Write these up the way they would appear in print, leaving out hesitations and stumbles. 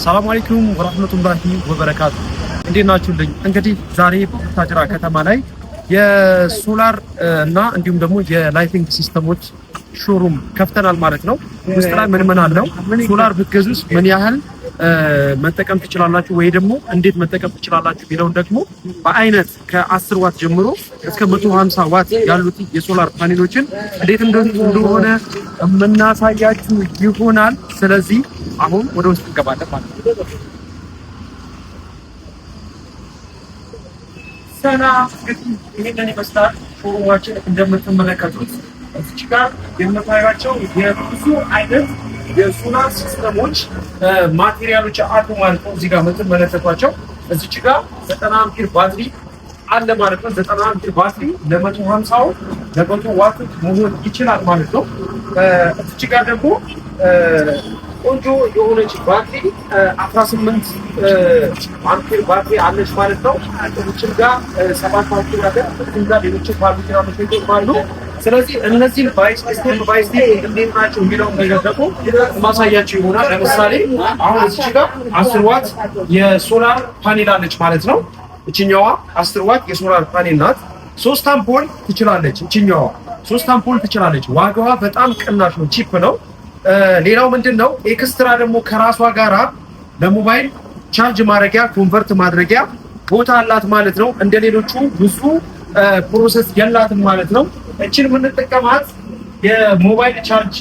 ሰላም አለይኩም ወራህመቱላሂ ወበረካቱ። እንዴት ናችሁልኝ? እንግዲህ ዛሬ በቡታጅራ ከተማ ላይ የሶላር እና እንዲሁም ደግሞ የ lighting system ኦች showroom ከፍተናል ማለት ነው። ውስጥ ላይ ምን ምን አለው፣ ሶላር ብትገዙስ ምን ያህል መጠቀም ትችላላችሁ ወይ ደግሞ እንዴት መጠቀም ትችላላችሁ ቢለውን ደግሞ በአይነት ከ10 ዋት ጀምሮ እስከ 150 ዋት ያሉት የ solar panel ኦችን እንዴት እንደሆነ የምናሳያችሁ ይሆናል። ስለዚህ አሁን ወደ ውስጥ እንገባለን ማለት ነው። ሰላም፣ እንግዲህ ይሄንን ይመስላል showroom ኣችን። እንደምትመለከቱት እዚች ጋር የምታዩቸው የብዙ አይነት የ solar system ኦች material ኦች አሉ ማለት ነው። እዚህ ጋር የምትመለከቷቸው እዚች ጋር 90 አምፒር ባትሪ አለ ማለት ነው። 90 አምፒር ባትሪ ለ150 ለ100 ዋት መሆን ይችላል ማለት ነው። እዚች ጋር ደግሞ ቆንጆ የሆነች ባትሪ 18 አምፒር ባትሪ አለች ማለት ነው። እዚችም ጋር 7 አምፒር አለ። እዚህም ጋር ሌሎችም ባሉ አሉ። ስለዚህ እነዚህን by step by step እንዴት ናቸው የሚለውን ነገር ደግሞ ማሳያቸው ይሆናል። ለምሳሌ አሁን እዚች ጋር 10 ዋት የ solar panel አለች ማለት ነው። እችኛዋ 10 ዋት የ solar panel ናት። ሶስት አምፖል ትችላለች። እችኛዋ ሶስት አምፖል ትችላለች። ዋጋዋ በጣም ቅናሽ ነው፣ cheap ነው። ሌላው ምንድን ነው extra ደግሞ ከራሷ ጋራ ለሞባይል charge ማድረጊያ convert ማድረጊያ ቦታ አላት ማለት ነው። እንደ ሌሎቹ ብዙ process የላትም ማለት ነው። እችን የምንጠቀማት የሞባይል ቻርጅ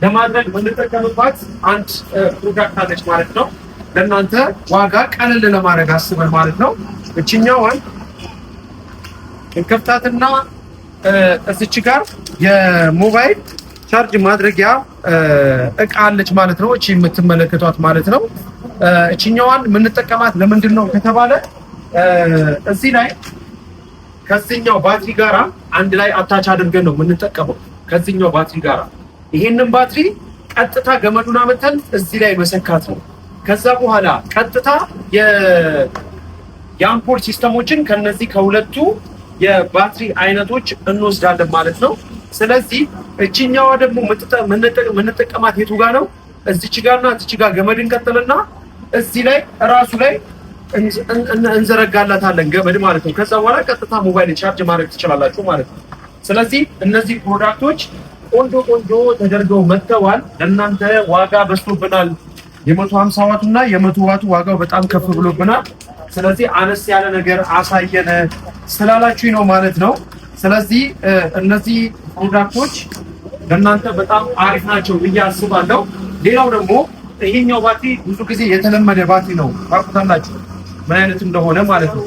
ለማድረግ የምንጠቀምባት አንድ product አለች ማለት ነው። ለእናንተ ዋጋ ቀለል ለማድረግ አስበን ማለት ነው። እችኛዋን እንከፍታትና እዚች ጋር የሞባይል ቻርጅ ማድረጊያ እቃ አለች ማለት ነው። እቺ የምትመለከቷት ማለት ነው። እችኛዋን የምንጠቀማት ለምንድን ነው ከተባለ እዚህ ላይ ከዚህኛው ባትሪ ጋራ አንድ ላይ attach አድርገን ነው የምንጠቀመው። ከዚህኛው ባትሪ ጋራ ይሄንን ባትሪ ቀጥታ ገመዱን አመተን እዚህ ላይ መሰካት ነው። ከዛ በኋላ ቀጥታ የአምፖል system ኦችን ከነዚህ ከሁለቱ የባትሪ አይነቶች እንወስዳለን ማለት ነው። ስለዚህ እችኛዋ ደግሞ የምንጠቀማት የቱ ጋር ነው? እዚች ጋርና እዚች ጋር ገመድ እንቀጥልና እዚህ ላይ እራሱ ላይ እንዘረጋላታለን ገመድ ማለት ነው። ከዛ በኋላ ቀጥታ ሞባይል ቻርጅ ማድረግ ትችላላችሁ ማለት ነው። ስለዚህ እነዚህ product ኦች ቆንጆ ቆንጆ ተደርገው መጥተዋል። ለእናንተ ዋጋ በዝቶብናል። የ150 ዋቱ እና የ100 ዋቱ ዋጋው በጣም ከፍ ብሎብናል። ስለዚህ አነስ ያለ ነገር አሳየን ስላላችሁኝ ነው ማለት ነው። ስለዚህ እነዚህ product ኦች ለእናንተ በጣም አሪፍ ናቸው ብዬ አስባለሁ። ሌላው ደግሞ ይሄኛው ባትሪ ብዙ ጊዜ የተለመደ ባትሪ ነው፣ ታውቁታላችሁ ምን አይነት እንደሆነ ማለት ነው።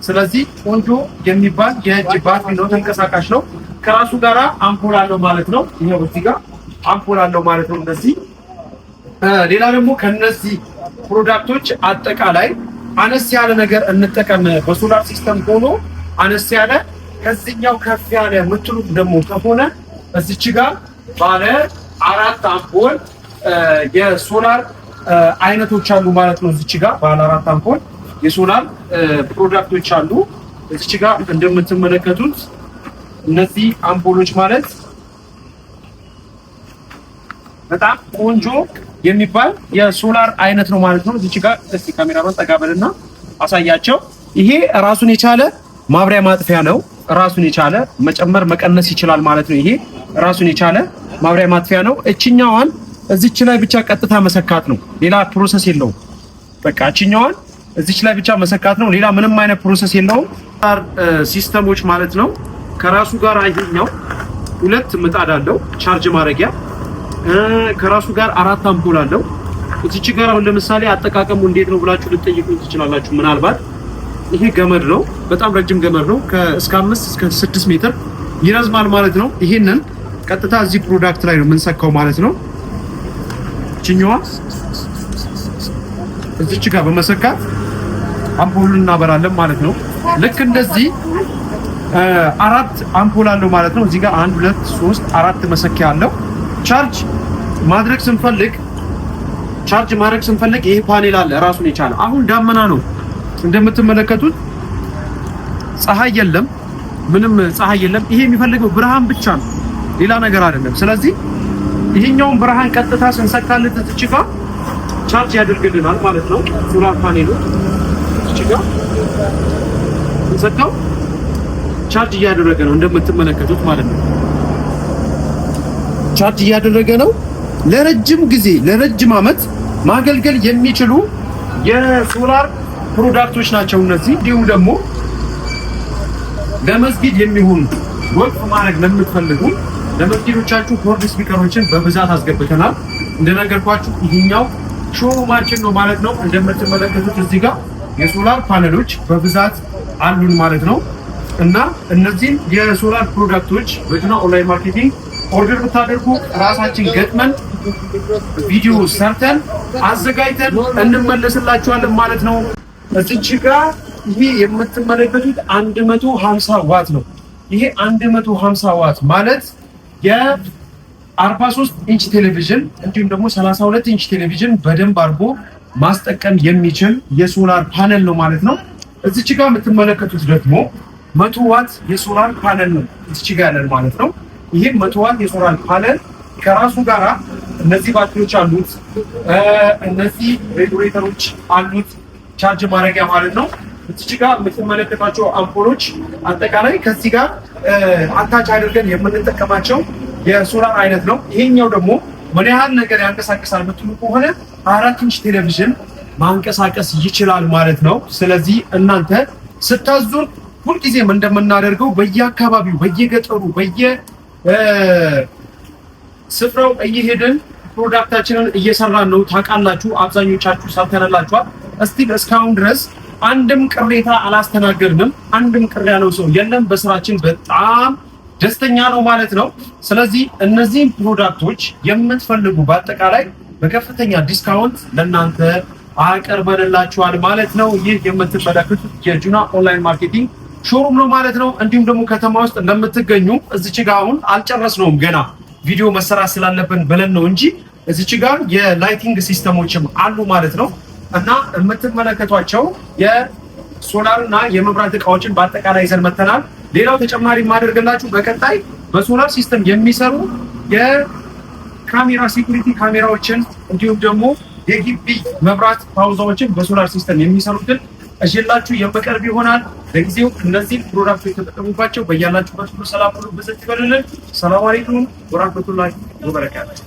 ስለዚህ ቆንጆ የሚባል የእጅ ባትሪ ነው፣ ተንቀሳቃሽ ነው። ከራሱ ጋራ አምፖል አለው ማለት ነው። ይሄው እዚህ ጋር አምፖል አለው ማለት ነው። እነዚህ ሌላ ደግሞ ከነዚህ product ኦች አጠቃላይ አነስ ያለ ነገር እንጠቀም፣ በ solar system ሆኖ አነስ ያለ ከዚህኛው ከፍ ያለ የምትሉት ደግሞ ከሆነ እዚች ጋር ባለ አራት አምፖል የሶላር አይነቶች አሉ ማለት ነው። እዚች ጋር ባለ አራት አምፖል የ solar product ኦች አሉ። እዚች ጋር እንደምትመለከቱት እነዚህ አምፖሎች ማለት በጣም ቆንጆ የሚባል የሶላር አይነት ነው ማለት ነው። እዚች ጋር እስቲ ካሜራማን ጠጋ በልና አሳያቸው። ይሄ ራሱን የቻለ ማብሪያ ማጥፊያ ነው። ራሱን የቻለ መጨመር መቀነስ ይችላል ማለት ነው። ይሄ ራሱን የቻለ ማብሪያ ማጥፊያ ነው። እችኛዋን እዚች ላይ ብቻ ቀጥታ መሰካት ነው። ሌላ process የለውም። በቃ እችኛዋን እዚች ላይ ብቻ መሰካት ነው። ሌላ ምንም አይነት process የለውም። system ኦች ማለት ነው። ከራሱ ጋር ይሄኛው ሁለት ምጣድ አለው ቻርጅ ማድረጊያ ከራሱ ጋር አራት አምፖል አለው። እዚች ጋር አሁን ለምሳሌ አጠቃቀሙ እንዴት ነው ብላችሁ ልትጠይቁኝ ትችላላችሁ። ምናልባት ይሄ ገመድ ነው፣ በጣም ረጅም ገመድ ነው። እስከ 5 እስከ 6 ሜትር ይረዝማል ማለት ነው። ይሄንን ቀጥታ እዚህ product ላይ ነው የምንሰካው ማለት ነው። እችኛዋ እዚች ጋር በመሰካት አምፖሉን እናበራለን ማለት ነው። ልክ እንደዚህ አራት አምፖል አለው ማለት ነው። እዚህ ጋር 1 2 3 4 መሰኪያ አለው። ቻርጅ ማድረግ ስንፈልግ ይሄ ፓኔል አለ ራሱን የቻለ። አሁን ዳመና ነው እንደምትመለከቱት፣ ፀሐይ የለም፣ ምንም ፀሐይ የለም። ይሄ የሚፈልገው ብርሃን ብቻ ነው፣ ሌላ ነገር አይደለም። ስለዚህ ይሄኛውን ብርሃን ቀጥታ ስንሰካለት እዚህ ጋር ቻርጅ ያደርግልናል ማለት ነው። Solar panel ኡ እዚህ ጋር እንሰካው፣ ቻርጅ እያደረገ ነው እንደምትመለከቱት ማለት ነው። ቻርጅ እያደረገ ነው። ለረጅም ጊዜ፣ ለረጅም ዓመት ማገልገል የሚችሉ የ solar product ኦች ናቸው እነዚህ። እንዲሁም ደግሞ ለመስጊድ የሚሆኑ፣ ወቅፍ ማድረግ ለምትፈልጉ ለመስጊዶቻችሁ cord speaker ኦችን በብዛት አስገብተናል። እንደነገርኳችሁ ይሄኛው showroom ኣችን ነው ማለት ነው። እንደምትመለከቱት እዚህ ጋር የ solar panel ኦች በብዛት አሉን ማለት ነው። እና እነዚህን የ solar product ኦች በጁና online marketing order ብታደርጉ ራሳችን ገጥመን፣ ቪዲዮ ሰርተን፣ አዘጋጅተን እንመለስላችኋለን ማለት ነው። እዚች ጋር ይሄ የምትመለከቱት 150 ዋት ነው። ይሄ 150 ዋት ማለት የ43 ኢንች ቴሌቪዥን እንዲሁም ደግሞ 32 ኢንች ቴሌቪዥን በደንብ አድርጎ ማስጠቀም የሚችል የ solar panel ነው ማለት ነው። እዚች ጋር የምትመለከቱት ደግሞ 100 ዋት የ solar panel ነው እዚች ጋር ያለን ማለት ነው። ይህም 100 ዋት የ solar panel ከራሱ ጋራ እነዚህ ባትሪዎች አሉት፣ እነዚህ regulator ኦች አሉት፣ ቻርጅ ማድረጊያ ማለት ነው። እዚች ጋር የምትመለከቷቸው አምፖሎች አጠቃላይ ከዚህ ጋር attach አድርገን የምንጠቀማቸው የሶላር አይነት ነው። ይሄኛው ደግሞ ምን ያህል ነገር ያንቀሳቅሳል የምትሉ ከሆነ 4 ኢንች ቴሌቪዥን ማንቀሳቀስ ይችላል ማለት ነው። ስለዚህ እናንተ ስታዙን ሁልጊዜም እንደምናደርገው በየአካባቢው፣ በየገጠሩ፣ በየ ስፍራው እየሄድን product ኣችንን እየሰራን ነው። ታውቃላችሁ፣ አብዛኞቻችሁ ሰርተንላችኋል። Still እስካሁን ድረስ አንድም ቅሬታ አላስተናገድንም። አንድም ቅር ያለው ሰው የለም። በስራችን በጣም ደስተኛ ነው ማለት ነው። ስለዚህ እነዚህን product ኦች የምትፈልጉ በአጠቃላይ በከፍተኛ discount ለእናንተ አቅርበንላችኋል ማለት ነው። ይህ የምትመለከቱት የጁና online marketing showroom ነው ማለት ነው። እንዲሁም ደግሞ ከተማ ውስጥ እንደምትገኙ እዚች ጋ አሁን አልጨረስነውም፣ ገና ቪዲዮ መሰራት ስላለብን ብለን ነው እንጂ እዚች ጋር የ lighting system ኦችም አሉ ማለት ነው። እና የምትመለከቷቸው የሶላር እና የመብራት እቃዎችን በአጠቃላይ ይዘን መተናል። ሌላው ተጨማሪ የማደርግላችሁ በቀጣይ በ solar system የሚሰሩ የካሜራ፣ security ካሜራዎችን እንዲሁም ደግሞ የግቢ መብራት ፓውዛዎችን በ solar system የሚሰሩትን ይዤላችሁ የምቀርብ ይሆናል። ለጊዜው እነዚህ product ኦች ተጠቀሙባቸው። በያላችሁበት ሁሉ ሰላም ሁሉ ብዝት ይበልልን። ሰላም አለይኩም ወራህመቱላሂ ወበረካቱ።